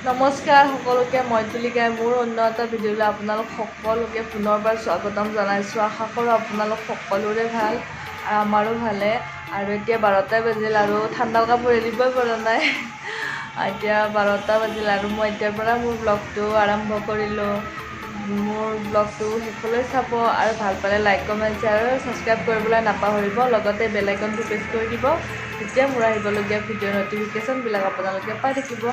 নমস্কাৰ সকলোকে, মই তুলিকাই মোৰ অন্য এটা ভিডিঅ'লৈ আপোনালোক সকলোকে পুনৰবাৰ স্বাগতম জনাইছোঁ। আশা কৰোঁ আপোনালোক সকলোৰে ভাল আৰু আমাৰো ভালে। আৰু এতিয়া 12টা বাজিল আৰু ঠাণ্ডাৰ কাপোৰ এৰিবই পৰা নাই। এতিয়া 12টা বাজিল আৰু মই এতিয়াৰ পৰা মোৰ ব্লগটো আৰম্ভ কৰিলোঁ। মোৰ ব্লগটো শেষলৈ চাব আৰু ভাল পালে লাইক, কমেণ্ট, শ্বেয়াৰ আৰু ছাবস্ক্ৰাইব কৰিবলৈ নাপাহৰিব। লগতে বেল আইকনটো প্ৰেছ কৰি দিব, তেতিয়া মোৰ আহিবলগীয়া ভিডিঅ' ন'টিফিকেশ্যনবিলাক আপোনালোকে পাই থাকিব।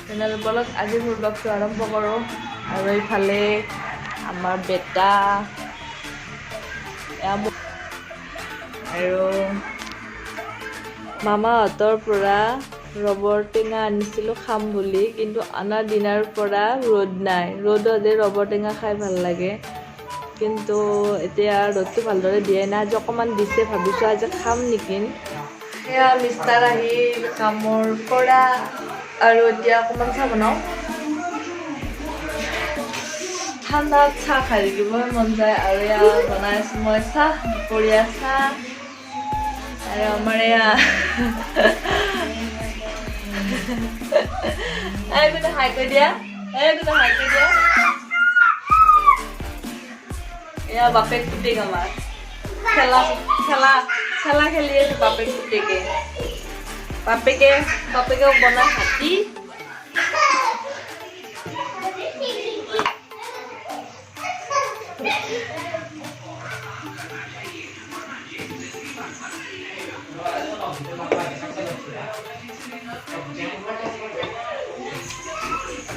তেনেহ'লে ব'লক, আজি মোৰ ব্লগটো আৰম্ভ কৰোঁ। আৰু এইফালে আমাৰ বেটা এয়া আৰু মামাহঁতৰ পৰা ৰবৰ টেঙা আনিছিলোঁ খাম বুলি, কিন্তু অনাৰ দিনাৰ পৰা ৰ'দ নাই। ৰ'দত এই ৰবৰ টেঙা খাই ভাল লাগে, কিন্তু এতিয়া ৰ'দটো ভালদৰে দিয়াই নাই। আজি অকণমান দিছে, ভাবিছোঁ আজি খাম নেকি। সেয়া মিষ্টাৰ আহিল কামৰ পৰা আৰু এতিয়া অকণমান চাহ বনাওঁ। ঠাণ্ডাত চাহ খাই থাকিবই মন যায়। আৰু এয়া বনাই আছোঁ মই চাহ, দুপৰীয়া চাহ। আৰু আমাৰ এয়া এই কোনে হাই কৈ দিয়া, এই কোনে হাই কৈ দিয়া। এয়া বাপেক পুতেক আমাৰ খেলা খেলা খেলা খেলি আছে। বাপেক পুতেকে, বাপেকে বাপেকে বনাই হাতী।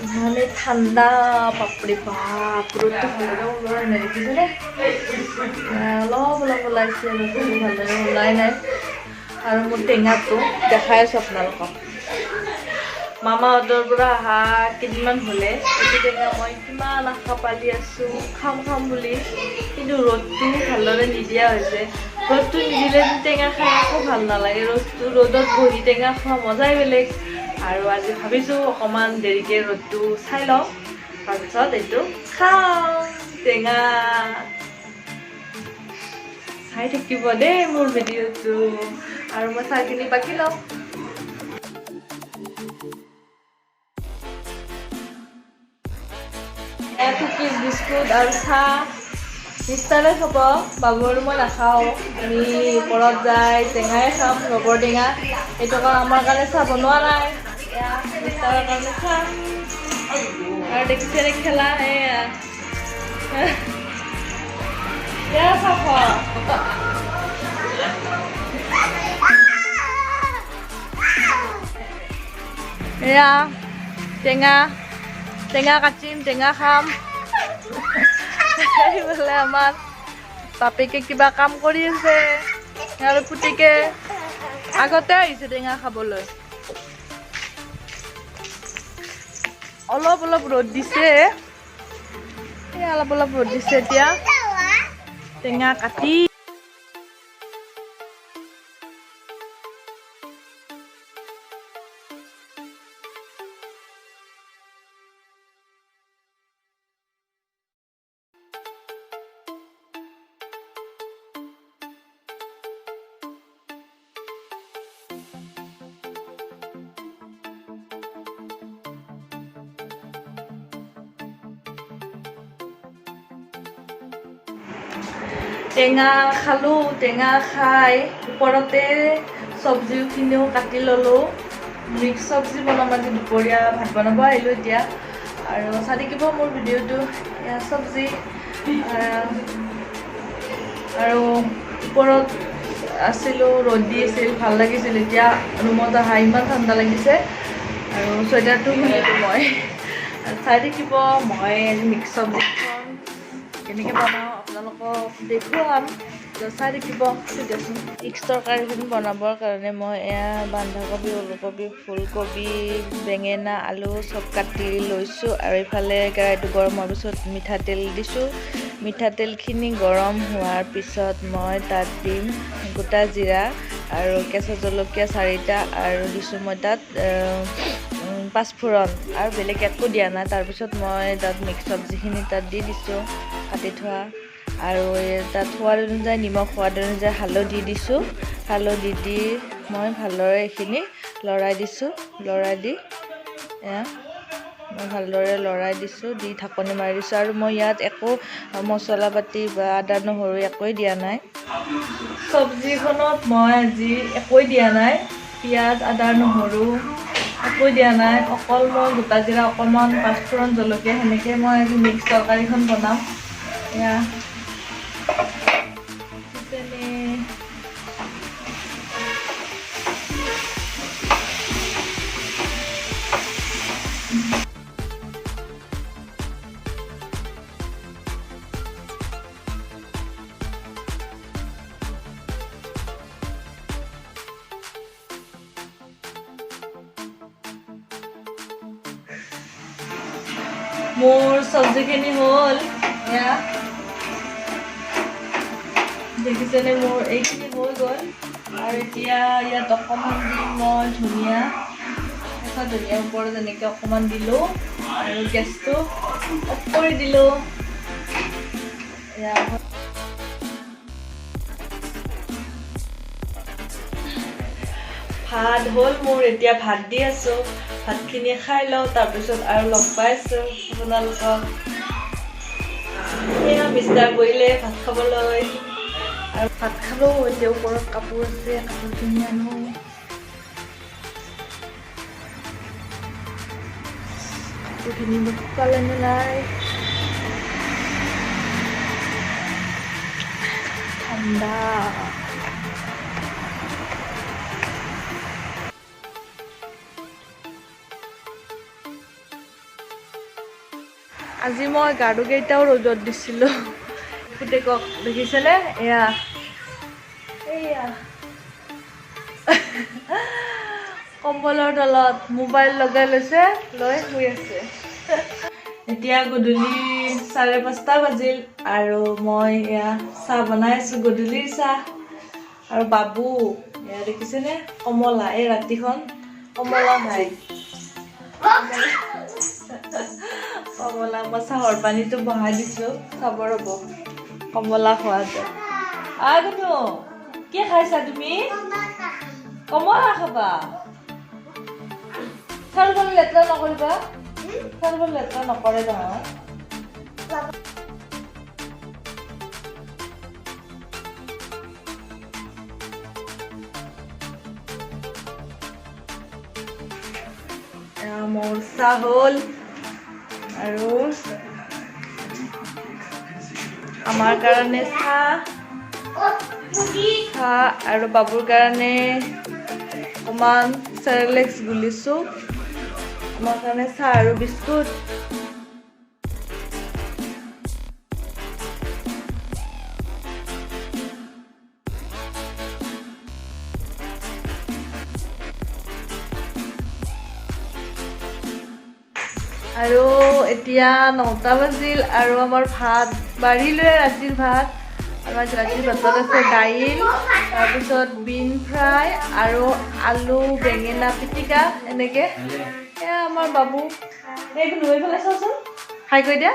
ইমানেই ঠাণ্ডা, বাপৰে বাপ! ৰ'দটো ভালদৰে ওলোৱাই নাই, দেখিছেনে? অলপ অলপ ওলাইছে, ৰ'দটো ভালদৰে ওলাই নাই। আৰু মোৰ টেঙাটো দেখাই আছোঁ আপোনালোকক। মামাহঁতৰ পৰা অহা কেইদিনমান হ'লে এইটো টেঙা মই কিমান আশা পালি আছোঁ খাম খাম বুলি, কিন্তু ৰ'দটো ভালদৰে নিদিয়া হৈছে। ৰ'দটো নিদিলে টেঙা খাই একো ভাল নালাগে। ৰ'দটো, ৰ'দত বহি টেঙা খোৱা মজাই বেলেগ। আৰু আজি ভাবিছোঁ অকণমান দেৰিকৈ ৰ'দটো চাই লওঁ, তাৰপিছত এইটো খাওঁ টেঙা। চাই থাকিব দেই মোৰ ভিডিঅ'টো। আৰু মই চাহখিনি বাকি লওঁ। কুকিজ, বিস্কুট আৰু চাহ মিষ্টাৰে খাব, বাবু আৰু মই নাখাওঁ। আমি ওপৰত যাই টেঙাই খাম, ৰবৰ টেঙা। সেইটো কাৰণে আমাৰ কাৰণে চাহ বনোৱা নাই। এয়া মিষ্টাৰৰ কাৰণে চাহ। আৰু দেখিছেনে খেলা? এয়া এয়া চাহ খোৱা। এয়া টেঙা, টেঙা কাটিম, টেঙা খাম। এইফালে আমাৰ বাপেকে কিবা কাম কৰি আছে আৰু পুতেকে আগতে আহিছে টেঙা খাবলৈ। অলপ অলপ ৰ'দ দিছে, এই অলপ অলপ ৰ'দ দিছে। এতিয়া টেঙা কাটি টেঙা খালোঁ। টেঙা খাই ওপৰতে চব্জিখিনিও কাটি ল'লোঁ। মিক্স চব্জি বনাম আজি। দুপৰীয়া ভাত বনাব আহিলোঁ এতিয়া। আৰু চাই থাকিব মোৰ ভিডিঅ'টো। এয়া চব্জি। আৰু ওপৰত আছিলোঁ, ৰ'দ দি আছিল, ভাল লাগিছিল। এতিয়া ৰুমত অহা ইমান ঠাণ্ডা লাগিছে আৰু চুৱেটাৰটো খুলিলোঁ মই। চাই থাকিব, মই আজি মিক্স চব্জিখন কেনেকৈ বনাওঁ আপোনালোকক দেখুৱাম, চাই থাকিব দিয়াচোন। মিক্স তৰকাৰীখন বনাবৰ কাৰণে মই এয়া বন্ধাকবি, ওলকবি, ফুলকবি, বেঙেনা, আলু চব কাটি লৈছোঁ। আৰু ইফালে কেৰাহীটো গৰম হোৱাৰ পিছত মিঠাতেল দিছোঁ। মিঠাতেলখিনি গৰম হোৱাৰ পিছত মই তাত দিম গোটা জিৰা আৰু কেঁচা জলকীয়া 4টা আৰু দিছোঁ মই তাত পাঁচফোৰণ আৰু বেলেগ একো দিয়া নাই। তাৰপিছত মই তাত মিক্স চব্জিখিনি তাত দি দিছোঁ কাটি থোৱা। আৰু তাত সোৱাদ অনুযায়ী নিমখ, সোৱাদ অনুযায়ী হালধি দিছোঁ। হালধি দি মই ভালদৰে এইখিনি লৰাই দিছোঁ। লৰাই দি এয়া মই ভালদৰে লৰাই দিছোঁ, দি ঢাকনি মাৰি দিছোঁ। আৰু মই ইয়াত একো মছলা পাতি বা আদা নহৰু একোৱেই দিয়া নাই। চব্জিখনত মই আজি একোৱেই দিয়া নাই, পিঁয়াজ আদা নহৰু একো দিয়া নাই, অকল মই গোটা জিৰা অকণমান, পাঁচফোৰণ, জলকীয়া, সেনেকৈ মই আজি মিক্স তৰকাৰীখন বনাম। এয়া তেনে মোৰ চব্জিখিনি হ'ল। এয়া দেখিছেনে, মোৰ এইখিনি হৈ গ'ল। আৰু এতিয়া ইয়াত অকণমান দিম মই ধনিয়া, কেঁচা ধনিয়া ওপৰত এনেকৈ অকণমান দিলোঁ আৰু গেছটো অফ কৰি দিলোঁ। এয়া ভাত হ'ল মোৰ, এতিয়া ভাত দি আছোঁ। ভাতখিনি খাই লওঁ, তাৰপিছত আৰু লগ পাইছোঁ আপোনালোকক। এয়া মিষ্টাৰ বহিলে ভাত খাবলৈ আৰু ভাত খালোঁ। এতিয়া ওপৰত কাপোৰ আছে, কাপোৰখিনি আনো। কাপোৰখিনি শুকালে নে নাই? ঠাণ্ডা। আজি মই গাৰুকেইটাও ৰ'দত দিছিলোঁ। পুতেকক দেখিছেনে? এয়া এয়া কম্বলৰ তলত মোবাইল লগাই লৈছে, লৈ শুই আছে। এতিয়া গধূলি 5:30 বাজিল আৰু মই এয়া চাহ বনাই আছোঁ, গধূলিৰ চাহ। আৰু বাবু এয়া দেখিছেনে, কমলা, এই ৰাতিখন কমলা খায়, কমলা। মই চাহৰ পানীটো বহাই দিছোঁ, খাব ৰ'ব কমলা খোৱাটো। গুণু, কি খাইছা তুমি? কমলা খাবা? চাউলখন লেতেৰা নকৰিবা, চাউলখন লেতেৰা নকৰে নহয়। এয়া মোৰ চাহ হ'ল আৰু আমাৰ কাৰণে চাহ চাহ আৰু বাবুৰ কাৰণে অকণমান চেৰেলেক্স গুলিছোঁ। আমাৰ কাৰণে চাহ আৰু বিস্কুট। আৰু এতিয়া 9টা বাজিল আৰু আমাৰ ভাত বাঢ়িলোৱে, ৰাতিৰ ভাত। আৰু আজি ৰাতিৰ ভাতত আছে দাইল, তাৰপিছত বিন ফ্ৰাই আৰু আলু বেঙেনা পিটিকা এনেকে। এয়া আমাৰ বাবু, এই লৈ পেলাই চাওচোন, হাই কৈ দিয়া,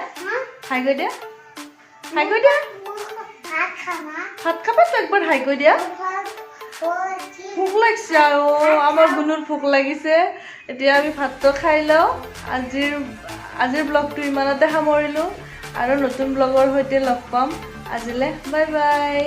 হাই কৈ দিয়া, হাই কৈ দিয়া। ভাত খাবা তো? একবাৰ হাই কৈ দিয়া। ভোক লাগিছে আৰু আমাৰ গুণুৰ ভোক লাগিছে। এতিয়া আমি ভাতটো খাই লওঁ। আজিৰ ব্লগটো ইমানতে সামৰিলোঁ আৰু নতুন ব্লগৰ সৈতে লগ পাম। আজিলৈ বাই বাই।